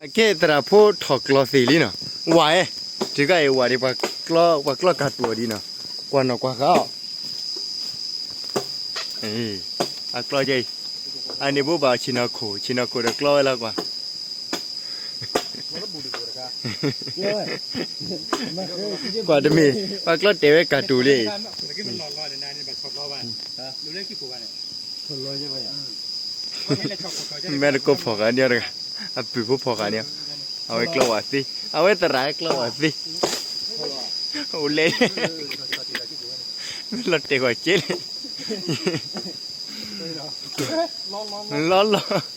အကဲသရၣ်ဖိထီၣ်ကျီၢ်သ့ၣ်လံနီၤ, ဝၤအဲ, တုၤခါအံၤဝၤဒ်ပှၤကျီၢ်ကၢ်တူာ်ဒ်နီၤ, ကွၢ်နီၣ်ကွၢ်ဃာ်အီၤ, အကျီၢ်ကဲအံၤ, အန့ၣ်ဘိးဘၣ်ဆ့ၣ်နီၤခိၣ်, ဆ့ၣ်နီၤခိၣ်ဒီးကျီၢ်ဝဲလီၤကွၢ် ကွၢ်တမ့ၢ်, ပှၤကျီၢ်တဲာ်ဝဲကၢ်တူာ်လံ, မ့ၢ်တကိးဖီၣ်ဃာ်န့ၣ်တဂၤ, အပုၢ်ဖိဖီၣ်ဃာ်န့ၣ်တဂၤ, အဝဲကျီၢ်ဝၤသ့, အဝဲသရၣ်ကျီၢ်ဝၤသ့, အိၣ်လဲၤ, မ့ၢ်လီၤတဲာ်ကွၢ်ကဲလဲၣ် လီၤလီၤ,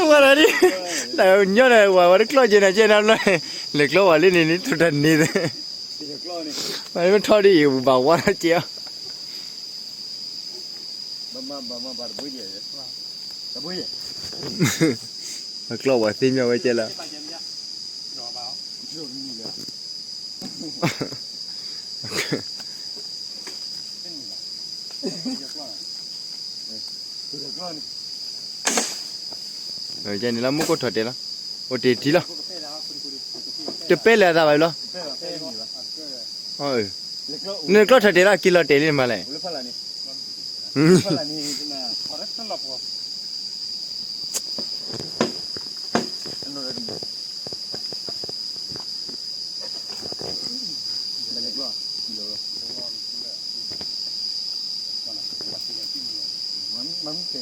ဝဲဒၣ်ဒ်, တၢ်ညီန့ၣ် ဝဲဝဲတကျီၢ်ကဲနၤကဲနၤဘျီ, လဲၤကျီၢ်ဝဲလၢန့ၣ်န့ၣ် ထိၣ်တၢ်န့ၣ်, မ့ၢ်ထီၣ်ဒ်အံၤ ဘၣ်ဝါထီၣ်ကဲအီၤ, အကျီၢ်ဝဲသ့ၣ်မ့ၢ်ဝဲကဲလၢ န့ၣ်လီၤ မူခိၣ်ထီၣ်တဲာ်လီၤ, အိၣ်တ့ၢ်ထံလီၤ, တပဲလဲၤအသးဘၣ်လီၤ, နကျီၢ်ထီၣ်တဲာ်လီၤ က့ၤလီၤတဲာ်လံနမၤလဲၣ် ဘြီဘြီဝံၤလံနီ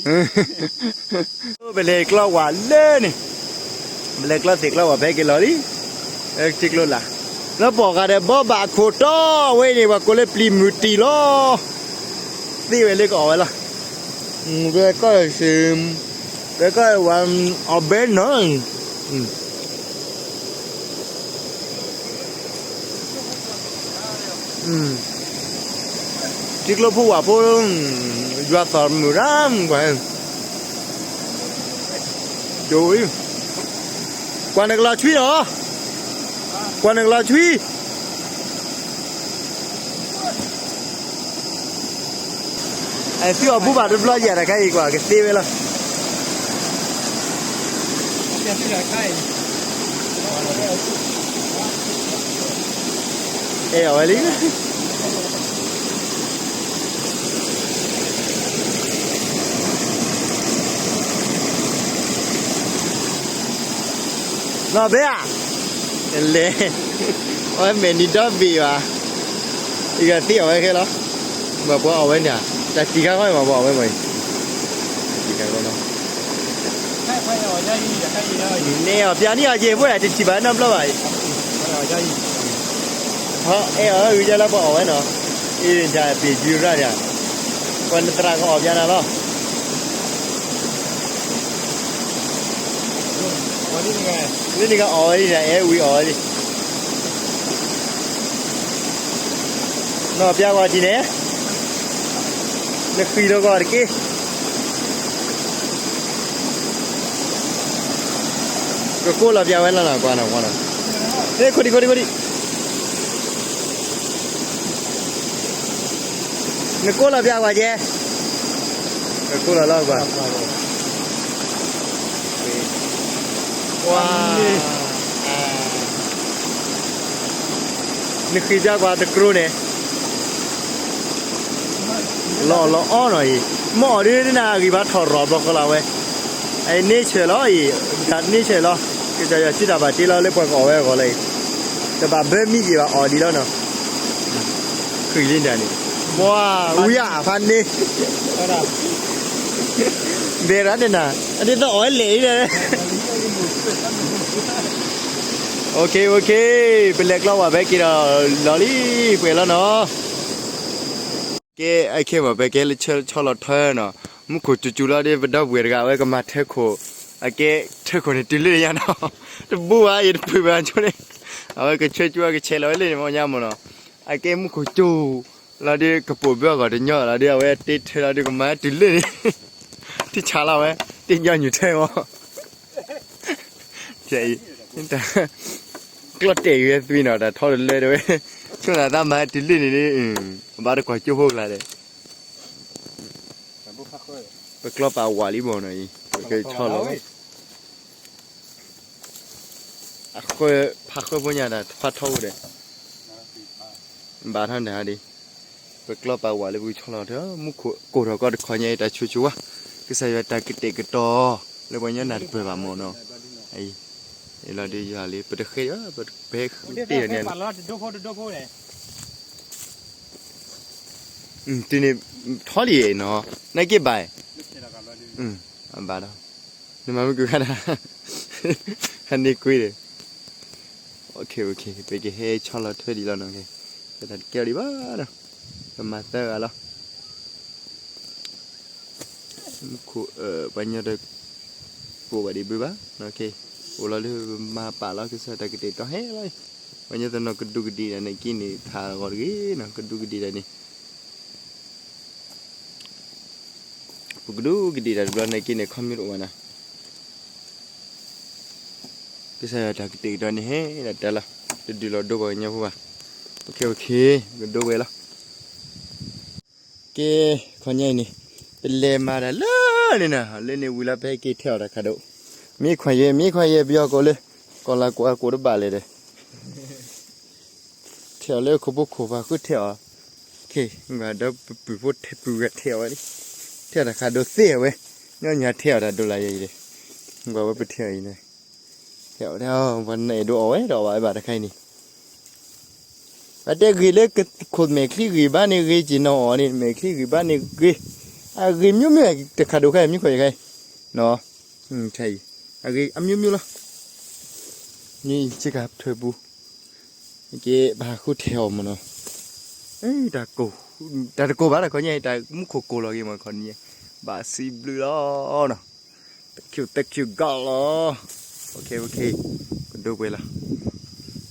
ၤ, ပလဲၤကျီၢ်ဝဲလၢန့ၣ်, ပလဲၤကျီၢ်သ့ၣ်ကျီၢ်ဝဲဖဲက့ၤလီၤလံ, ထံကျိလာ်, လၢပှၤဂၤဒီးဘီဘၣ်အခိၣ်တီဝဲန့ၣ် ပှၤကိးလၢပျံၤမုၢ်တံၢ်လီၤ, သ့ဝဲလၢကအီၣ်ဝဲလီၤ, ပကီၢ်စ့, ပကီၢ်ဝဲအီၣ်ဘဲနီၤ ထံကျိဖိဝၣ်ဖိ, ယွၤသီၣ်မုၢ်ရၣ်, ကွၢ်နကလီၤဆွံနီၤ, ကွၢ်နကလီၤဆွံ, သုအီၣ်ဘူဘၣ်တဘျီယဲၢ်တခါအံၤကွၢ်ကသ့ဝဲလီၤ အဲၣ်အီၣ်ဝဲလံ, နီၢ်ဘဲဧါ, လဲၤ, အဝဲမဲာ်နံၤဒီဘ့ၣ်ဘၣ်, အံၤကသ့အီၣ်ဝဲခဲလီၤ, မ့ၢ်ပှၤအီၣ်ဝဲန့ၣ်, တၢ်တံၢ်ခါဃီမ့ၢ်ပှၤအီၣ်ဝဲမ့ၢ်အံၤ, တၢ်တံၢ်ခါဃီလီၤ န့ၣ်အီၣ်ပျးန့ၢ်အီၤက့ၤဖိယၤတထံၣ်ဘၣ်နီတဘျီဘၣ်အံၤ, ဟီအဲၣ်အီၤဂုၤကၢလၢပှၤအီၣ်ဝဲနီၤ, အံၤတၢ်ပ့ၢ်ကွံရၣ်ဒၣ်, ပှၤနသရၣ်ကအီၣ်ပျးနၤလီၤ, လၢန့ၣ်ကအီၣ်ဝဲလံဒီး အဲၣ်ဝံၤအီၣ်ဝဲလံ နီၢ်ပျးကွၢ်ထံၣ်န့ၣ်, နဃံၢ်လီၤကွၢ်တက့ၢ်, ကကိးလီၤပျးဝဲလီၤနီၤ ကွၢ်နီၤ ကွၢ်နီၤ, ခိၣ်ဒံး ခိၣ်ဒံး ခိၣ်ဒံး, နကိးလီၤပျးကွၢ်ကဲ, နကိးလီၤလီၤကွၢ် ကွၢ်, နဃံၢ်ပျးကွၢ်တကြိန့ၣ်, လီၤလီၤအီနီၤအံၤ, မ့ၢ်အီၣ်ဒ်နဂံၢ်ဘါထီၣ်ရီၣ်ဘျီဃီလီၤဝဲ, အန့ဆၢၣ်လီၤအံၤ, တၢ်န့ဆၢၣ်လီၤ, ကစၢ်ယွၤစုတၢ်ဘၣ်တ့လီၤလၢပှၤကအီၣ်ဝဲအဂီၢ်လီၤအံၤ, တဘၣ်ဘၢမံယံာ်ဘၣ်အီၣ်ဒံးလီၤနီၤ ဃံၢ်လံဒၣ်န့ၣ်, ပှၤ ဝံၤဧါဖးန့ၣ်, ဘဲရၣ်န့ၣ်နၤ, အဒ်သိးအီၣ်ဝဲလဲၣ်အံၤ, OK OK, ပလဲၤကျီဝဲဖဲက့ၤဒီးလီၤလံ, ပှဲၤလီၤနီၤ, ကဲ အခဲမး ပကဲလၢဆီလီၤထၢနီၤ, မူခိၣ်စူၤစူၤလီၤဒီး ပဒီပုၢ်ဝဲၢ်တဂၤအဝဲကမၤထၢခိၣ်, အကဲထၢၣ်ခိၣ်န့ၣ် တုၤလၢညါနီၤ, တဘူးဘၣ် ယတပှ့ၤဘၣ်ဆိန့ၣ်, အဝဲကဆှၢကၠိကဆဲးလီၤဝဲလၢန့ၣ်မ့ၢ်ညါမ့ၢ်နီၤ, အကဲမူခိၣ်ကၠိ လီၤဒုး ကပိာ်ဘၢအဂီၢ်တညီလီၤဒုး အဝဲတ့ထၢလီၤဒုး ကမၤတုၤလၢန့ၣ်, ထံဆးလီၤဝဲ, တ့ညီညူးထဲမ့ၢ် အံၤ, ကျီၢ်တဲာ်ဂ့ၤသွံနီၤ တၢ်ထီတလၢတဝဲ, ဆိနၤသးမၤတုၤလၢန့ၣ်ဒုး, ဘၣ်တကွၢ်ကၠိဖိကျါဒီး ပကျီပာ်ဝးလံဘီနီၤအံၤ, ပကဆီလီၤ, အဃၢ ဖးဃၢဖိညါတၢ်ဖးထီအိၣ်ဒီး, ဘၣ်ထီၣ်ဒၣ်ဒံး, ပကျီပာ်ဝးလၢ ပကဆီလီၤထၢၣ် မူခိၣ်ကိၢ်ထီၣ်ကီၢ်တခီညါအံၤ တၢ်ဆိဆိဝါ, ကစၢ်ယွၤတၢ်ကတဲာ်ကတီၤ လၢပှၤကညီနၢ်တပၢၢ်ဘၣ်မ့ၢ်နီၤ, အံၤ, လီၤဒုးယွၤလံ ပတဃဲဒီး ပတပဟဲဃုတ့ၢ်န့ၣ် တုၤန့ၣ် ထီလံနီၤ, နာ်က့ဘၣ်, အဘၣ်ဒီး, နမၤမုၢ်ကခါဒၣ်, ဟးန့ၢ်ကွ့ဒီး, ပကဟဲဆီလီၤထွဲဒံးလီၤနီၤ, ပတၢ်တကဲအီၤဒံးဘၣ်ဒီး, ပမၤသၢဂၤလီၤ, မူခိၣ် ပှၤကညီတကိးဘၣ်ဒံးဘၣ်ဘၣ်, အိၣ်လီၤလၢပမၤပာ်လီၤ ကစၢ်တၢ်ကတဲာ်ကတီၤဟဲလီၤ, ပှၤကညီတနီၤကဒူးကဒ့ၣ်တၢ်န့ၣ်က့န့ၣ် ထးဂီၤတဂ့ၤနီၤ ကဒူးကဒ့ၣ်တၢ်န့ၣ် ပကဒူးကဒ့ၣ်တၢ်တဘျီန့ၣ်က့န့ၣ် ခီမ့ၢ်တအိၣ်ဘၣ်နၤ, ကစၢ်ယွၤတၢ်ကတဲာ်ကတီၤန့ၣ်ဟဲဒၣ်တၢ်လီၤ, တဒုးလီၤဒိပှၤကညီဖိဘၣ်, အိၣ်ခ့အိၣ်ခ့, ကဒိဝဲလီၤ, ကဲ, ခီညါအံၤန့ၣ်, ပလဲၤမၤတၢ်လၢန့ၣ်နီၤ လၢန့ၣ်ဝံၤလီၤ ပဟဲက့ၤထဲအီၤတၢ်ခါဒိၣ်, မ့ၢ်ခွါယဲ မ့ၢ်ခွါယဲ ပယီၤကိးလၢ, ကီၢ်လၤကိးအကိးတဘၣ်လဲၣ်ဒီး ထဲအီၤလၢခိၣ်ဖိခိၣ်ပၤဃုထဲအီၤ, ခ့, ဒီးပပုၢ်ဖိထဲပုၢ်ဂၤထဲအီၤဝဲလံ, ထဲအီၤတၢ်ခါဒိၣ်သ့အဝဲ, ညီညီထဲအီၤတၢ်ဒိၣ်လၢယဲအံၤဒီး, ကွၢ်ဝဲပထဲအီၤအံၤန့ၣ်, ထဲအီၤ ပှၤနအဲၣ်ဒိးအီၣ်ဝဲဒီးအီၣ်ဝဲဘၣ်တခါအံၤန့ၣ် အတဲဂ့ၤလၢခိၣ်မဲာ်ချံဂ့ၤဘၣ်န့ၣ် ဂ့ၤက့ၤနီၤအီၤန့ၣ် မဲာ်ချံဂ့ၤဘၣ်န့ၣ်ဂ့ၤ, အဂ့ၤမျိုးမျိုး တခါဒိၣ်ခါအံၤ မ့ၢ်ခွါယဲခါအံၤ, အဂ့ၤအမျိုးမျိုးလီၤ, မ့ၢ်ဆ့ကၤထၢပူၤ, ကဲ ပဟးဃုထဲအီၤမ့ၢ်နီၤ, တၢ်တကိးဘၣ်တခီညါအံၤ တၢ်မူခိၣ်ကိၢ်လီၤဂ့ၤမ့ၢ်ခီန့ၣ်, ဘၣ်စံးဘျုးလီၤနီၤ Thank you, thank you God လီၤ, ကဒိပှဲၤလီၤ,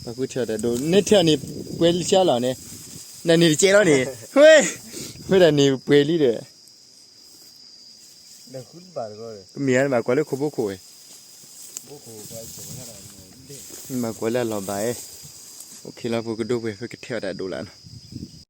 ပှၤကွၢ်ထဲအီၤတၢ်ဒိၣ် နဲထဲအီၤန့ၣ် ပှဲၤလံဆါလီၤန့ၣ်, နန့ၣ်တကဲလီၤန့ၣ်, ဝဲ, ဝဲဒၣ်န့ၣ်ပှဲၤလံဒီး, ကမ့ၢ်ဧါ နဘၣ်ကွၢ်လၢခိၣ်ဖိခိၣ်ဝဲ, ဘၣ်ကွၢ်လၢအလီၢ်ဘၣ်ဧဲ, အိၣ်ခ့လီၤ ပကဒိပှဲၤ ပကထဲအီၤတၢ်ဒိၣ်လၢနီၤ